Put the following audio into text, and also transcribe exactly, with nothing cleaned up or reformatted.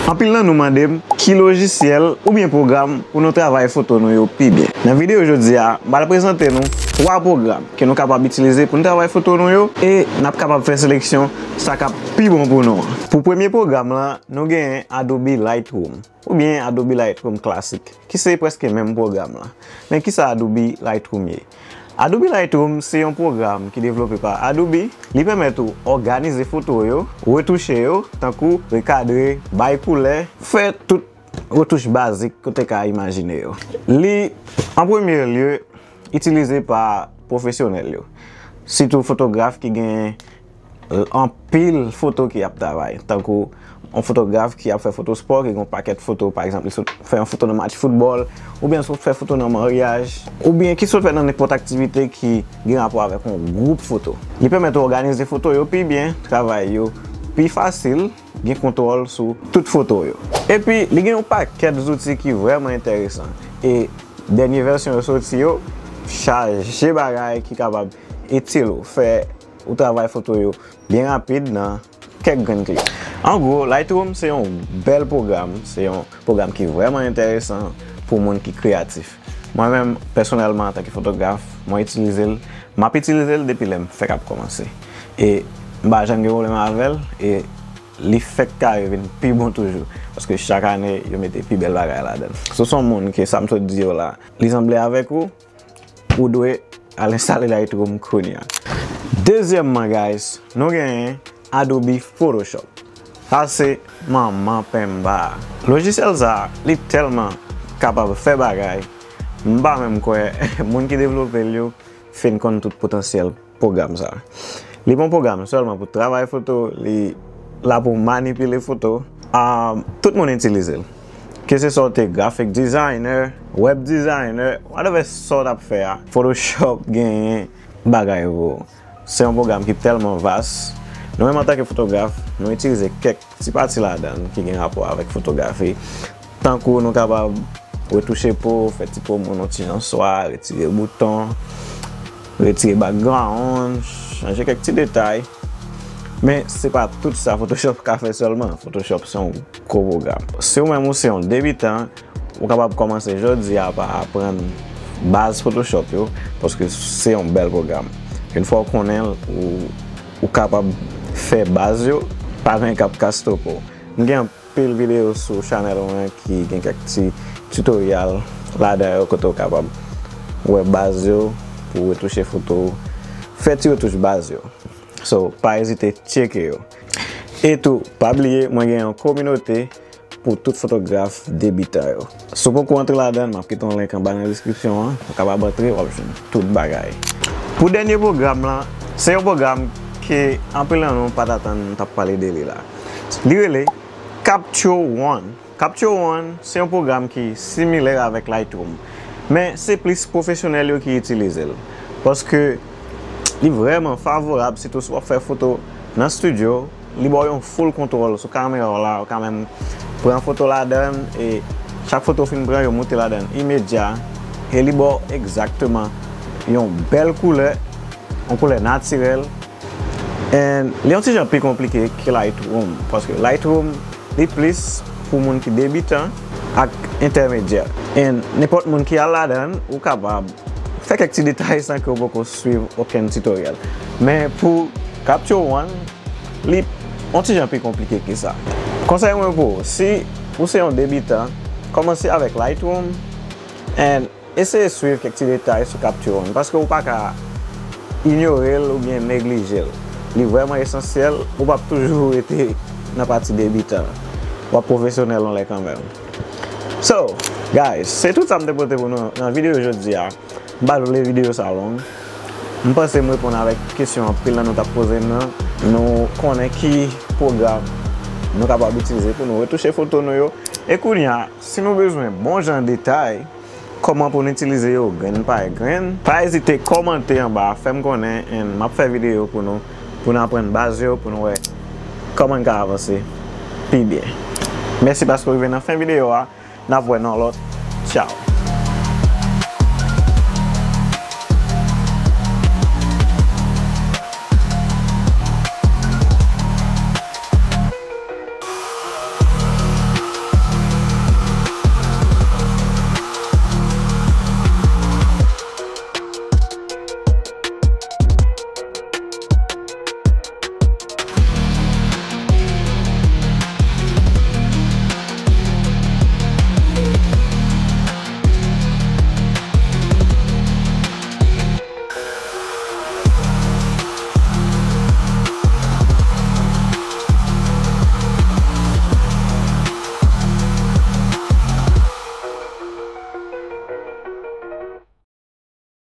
Anpil nan nou mande m ki lojisyèl oubyen pwogram pou nou travay foto nou yo pi byen. Nan videyo jodi a, m pral prezante nou twa pwogram ke nou kapab itilize pou nou travay foto nou yo, e n ap kapab fè seleksyon sa k ap pi bon pou nou an. Pou premye pwogram lan, nou genyen Adobe Lightroom, oubyen Adobe Lightroom klasik, ki se prèske menm pwogram lan. Men kisa Adobe Lightroom ye? Adobe Lightroom se yon pwogram ki devlope pa Adobe. Li pèmèt ou òganize foto yo, retouche yo, tankou rekadre, bay koulè, fè tout retouch bazik ke w te ka imajine yo. Li, an premye lye, itilize pa pwofesyonèl yo, sitou fotograf ki gen anpil foto ki ap travay, tankou yon fotograf ki ap fè foto spò, ki gen yon pakèt foto, pa egzanp, li sot fè yon foto nan match foutbòl, oubyen l sot fè foto nan maryaj, oubyen ki sot fè nan nenpòt aktivite ki gen rapò avèk yon gwoup foto. Li pèmèt ou òganize foto yo pi byen, travay yo pi fasil, gen kontwòl sou tout foto yo. Epi, li gen yon pakèt zouti ki vrèman enteresan. E dènye vèsyon yo soti yo chaje bagay ki kapab itil ou, fè ou travay foto yo byen rapid nan kèk grenn klik. An gwo, Lightroom se yon bèl pwogram, se yon pwogram ki vrèman enteresan pou moun ki kreyatif. Mwen menm, pèsonèlman, antanke fotograf, mwen itilize l, m ap itilize l depi lè m fèk ap kòmanse. E m pa janm gen pwoblèm avè l, e li fèk kare vin pi bon toujou, paske chak ane, yo mete pi bèl bagay ladan l. Si w se yon moun ke sa m sot di yo la, li sanble avèk ou, ou dwe al enstale Lightroom kounye a. Dezyèmman, guys, nou genyen Adobe Photoshop. Sa se manman penba a. Lojisyèl sa a, li tèlman kapab fè bagay, m pa menm kwè moun ki devlope l yo fin konn tout potansyèl pwogram sa a. Li pa yon pwogram sèlman pou travay foto, li la pou manipile foto. Ah, tout moun itilize l. Keseswa w te graphic designer, web designer, whatever sa w t ap fè a, Photoshop genyen bagay pou ou. Se yon pwogram ki tèlman vas. Nou menm antanke fotograf, nou itilize kèk ti pati ladan l ki gen rapò avèk fotografi. Tankou nou kapab retouche po, fè ti po moun yon ti jan swa, retire bouton, retire background, chanje kèk ti detay. Men se pa tout sa Photoshop ka fè sèlman. Photoshop se yon gwo pwogram. Si w menm ou se yon debitan, ou kapab kòmanse jodi a pa aprann baz Photoshop yo, paske se yon bèl pwogram. Yon fwa w konnen l, ou, ou kapab fè baz yo, pa gen anyen k ap ka stope w. M gen anpil videyo sou chanèl mwen ki gen kèk ti tutorial ladan yo kote w kapab wè baz yo pou retouche foto w, fè ti retouch baz yo. So, pa ezite tcheke yo. E tou, pa bliye, mwen gen yon kominote pou tout fotograf debitan yo. Si w poko antre ladan l, m ap kite yon link anba nan deskripsyon an. Ou kapab antre, w ap jwenn tout bagay. Pou dènye pwogram lan, se yon pwogram ke anpil nan nou pa t atann m t ap pale de li la. Li rele Capture One. Capture One se yon pwogram ki similè avèk Lightroom, men se plis pwofesyonèl yo ki itilize l. Paske li vrèman favorab, sitou si w ap fè foto nan estidyo, li ba w yon full kontwòl sou kamera w la, ou ka menm pran foto ladan l, e chak foto w fin pran, yo moute ladan l imedya, e li ba w egzakteman yon bèl koulè, yon koulè natirèl, and li yon ti jan pi konplike ke Lightroom, paske Lightroom, li plis pou moun ki debitan ak entèmedyè. And nenpòt moun ki al ladan l, ou kapab fè kèk ti detay san ke w poko swiv okenn tutorial. Men pou Capture One, li yon ti jan pi konplike ke sa. Konsèy mwen pou ou, si ou se yon debitan, kòmanse avèk Lightroom, and eseye swiv kèk ti detay sou Capture One, paske ou pa ka inyore l oubyen neglije l. Li vrèman esansyèl, ou p ap toujou rete nan pati debitan. W ap pwofesyonèl yon lè kanmenm. So, guys, se tout sa m te pote pou nou nan videyo jodi a. M pa t vle videyo sa long. M panse m reponn avèk kesyon anpil nan nou t ap poze m nan. Nou konnen ki pwogram nou kapab itilize pou nou retouche foto nou yo. E kounye a, si nou bezwen bon jan detay, kòman pou n itilize yo grenn pa grenn. Pa ezite kòmante anba, fè m konnen, and m ap fè videyo pou nou, pou n aprann baz yo, pou n wè kòman n ka avanse pi byen. Mèsi paske w rive nan fen videyo a. N ap wè nan lòt. Tchao.